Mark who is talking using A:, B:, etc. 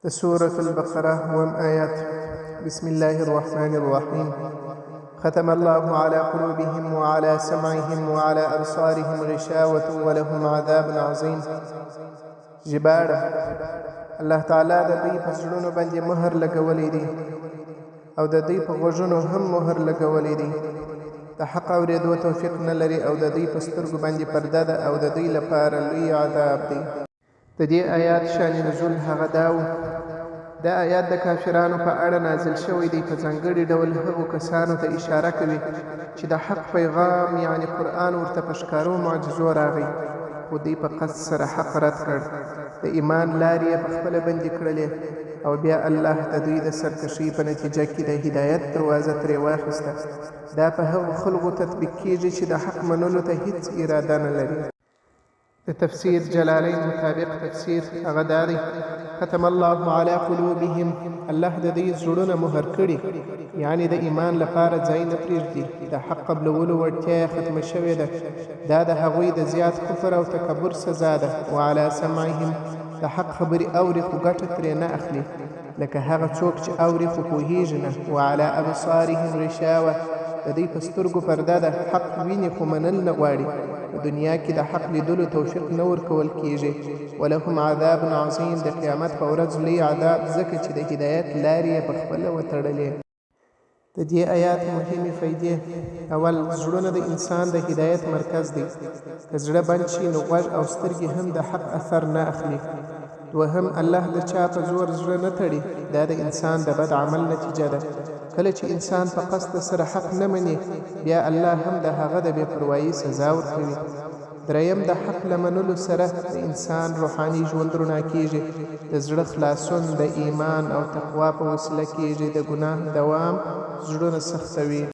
A: د سورة البقرة اووم آیت. بسم الله الرحمن الرحیم. ختم الله على قلوبهم وعلى سمعهم وعلى أبصارهم غشاوة ولهم عذاب عظیم. ژباړه: الله تعالی د دوی په زړونو باندې مهر لګولی دی او د دوی په غوږونو هم مهر لګولی دی، د حق اورېدو توفیق نه لري، او د دوی په سترګو باندې پرده ده، او د دوی لپاره لوی عذاب دی. د دې آیات شان نزول هغه دا و: دا آیات د کافرانو په اړه نازل شوی دی، په ځانګړي ډول هغو کسانو ته اشاره کوي چې د حق پیغام یعنې قرآن ورته په ښکارو معجزو راغی، خو دوی په قصد سره حق رد کړ، د ایمان لارې یې په خپله بندې کړلې، او بیا الله د دوی د سرکښۍ په نتیجه کې د هدایت دروازه ترې واخیسته. دا په هغو خلکو تطبیق کیږي چې د حق منلو ته هیڅ اراده نه لري. د تفسیر جلالین مطابق تفسیر هغه دا دی: ختم الله علی قلوبهم، الله د دوی زړونه مهر کړي، یعنې د ایمان لپاره ځای نه پرېږدي، د حق قبلولو وړتیا یې ختمه شوې ده، دا د هغوی د زیات کفر او تکبر سزا ده. وعلی سمعهم، د حق خبرې اوري خو ګټه ترې نه اخلي، لکه هغه څوک چې اوري خو پوهیږي نه. وعلی ابصارهم غشاوه، د دوی په سترګو پرده ده، حق ویني خو منل نه غواړي، په دنیا کې د حق لیدلو توفیق نه ورکول کیږي. ولهم عذاب عظیم، د قیامت په ورځ لوی عذاب، ځکه چې د هدایت لارې یې په خپله وتړلې. د دې آیات مهمې فایدې: اول، زړونه د انسان د هدایت مرکز دی، که زړه بند شي نو غوږ او سترګې هم د حق اثر نه اخلي. دوهم، الله د چا په زور زړه نه تړي، دا د انسان د بد عمل نتیجه ده. کله چې انسان په قصد سره حق نه مني، بیا الله هم د هغه د بې پروايي سزا ورکوي. دریم، د حق له منلو سره د انسان روحاني ژوند رڼا کېږي. د زړه خلاصون د ایمان او تقوا په وسیله کېږي، د ګناه دوام زړونه سختوي.